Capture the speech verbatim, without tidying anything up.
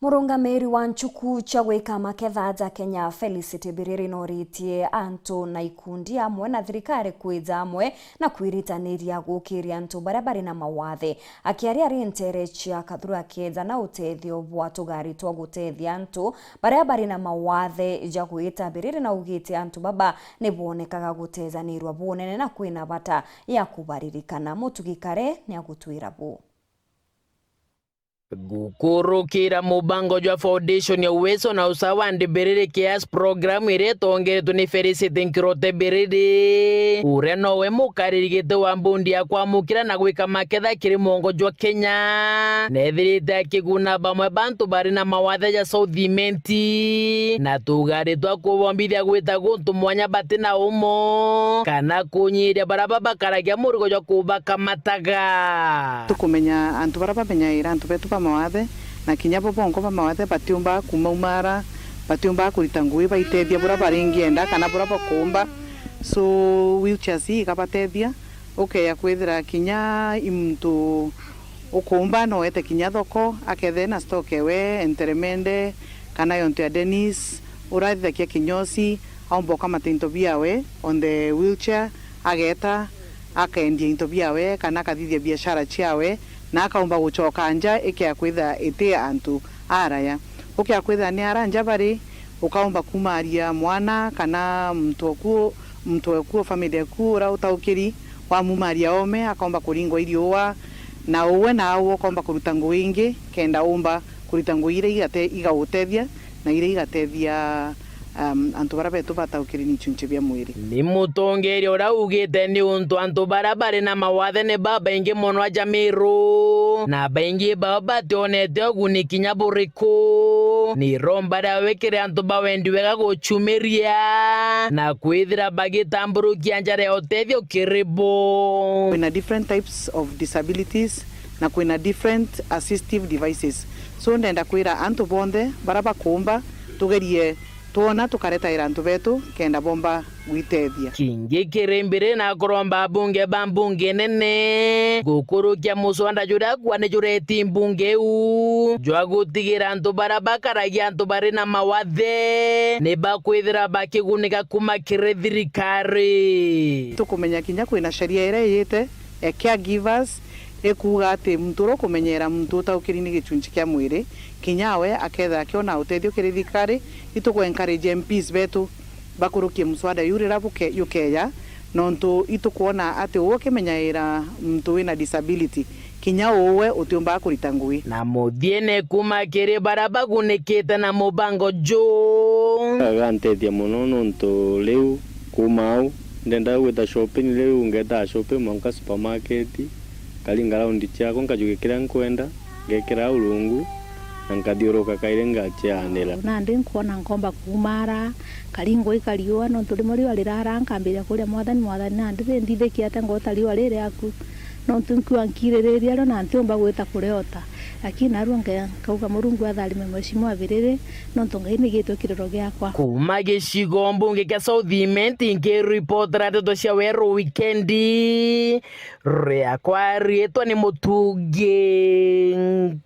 Murungamiri wa nchuku cia gwika maketha ja Kenya, Felicity Biriri, noritie antu na ikundi amwe na thirikari kwija amwe na kwiritaniria gukiria antu baria bari na mawathe. Akiaria ari ntere cia Kathuru akeja na utethio bwa tugari twa gutethia antu baria bari na mawathe ja gwita, Biriri naugite antu baba ni bonekaga gutejanirwa bunene na kwina bata ya kubaririkana. Mutugi Kare ni agutwira bu. Gukurukira mubango jwa Foundation ya Uwezo na Usawa and Biriri Cares program iria itongeretwe ni Felicity Nkirote Biriri, uria nowe mukariri giti wa mbundi ya kwamukira na gwika maketha kiri mwongo jwa Kenya, nethirite akiguna bamwe bantu bari na mawathe ja South Imenti na tugari twa kubombithia gwita guntu mwanya bati na umo kana kunyiria baria babakaragia murigo jwa kubakamataga. Tukumenya antu baria bamenyaira antu betu ba mawathe, na kinya bo bonko ba mawathe batiumba kumaumara, batiumba kurita ngugi baitethia buria baringienda kana buria bakumba. So wheelchairs ii ikabatethia, ukeya kwithira kinya i muntu ukumba no ete kinya thoko, akethe na stock ewe enteremende, kana yontu ya Dennis, urathithagia kinyosi, aumba ukamata into biawe on the wheelchair, ageta, akendia into biawe, kana akathithia biashara ciawe, na akaumba gucoka nja ikea kwitha iti antu araya. Ukea kwitha ni ara nja bari, ukaumba kumaria mwana kana muntu oku, muntu oku, family eku, ura utaukiri, wamumaria ome, akaumba kuringwa iriua, na uwe naawe ukomba kuruta ngugi ingi, kenda umba kurita ngugi iria igate-, igagutethia na iria igatethia, um, antu baria betu bataukiri ni ichunchi bia mwiri. Ni mutongeria uria ugite ni untu antu baria bari na mawathe ni babaingi mono aja Miru, na baingi bao bationete uguni kinya buriku. Ni iromba riawe kiri antu ba wendi wega guchumiria na kwithira bagitamburukia njara ya utethio kiri bo. Kwina different types of disabilities na kwina different assistive devices. So ndenda kwira antu bonthe baria bakumba, tugerie twona tukaretaira antu betu kenda bomba gwitethia. Kingi kiri mbere na kuromba abunge ba mbunge nene gukurukia muswanda juria kwa ni jureti mbunge iu jwa gutigira antu baria bakaragia antu bari na mawathe ni bakwithira bakigunika kuma kiri thirikari. Tukumenya kinya kwina sheria iria iyite ya caregivers, ikuuga ati muntu uria ukumenyera muntu utaukiri ni gichunchi kia mwiri, kinya we akethira akiona utethio kiri thirikari, ituku encourage M Ps betu bakurukie muswada iu riria buke-, yukeya, nontu itukwona ati uu akimenyaira muntu wina disability, kinya uwe utiumbaga kurita ngugi. Na muthiene kuma kiri baria bagunikite na mubango juu. Gantethia mono nontu riu kuma au ndendaga gwita shopping, riu ngetaa shopping mwanka supermarket, nkaringa raundi ciakwa, nkajukia kiria nkwenda, ngekira au rungu, na nkathiuruka kairi ngacianira. Nandi nkwona nkomba kuumara, nkaringwa i kariua, nontu rimwe riua rirara, nkambiria kuria Mwathani, Mwathani, nandi rindithikia atia ngwota riua riri aku? Nontu nkiua nkiririria rio na ntiumba gwita kuriota. Lakini narua nge-, nkauga, Murungu atharime Mheshimiwa Biriri, nontu Ngai nigitwe kiriro giakwa. Kuma gicigo mbunge kia South Imenti, nkiripotera ndeto cia Weru Wikendi, riakwa riitwa ni Mutungi Nkare.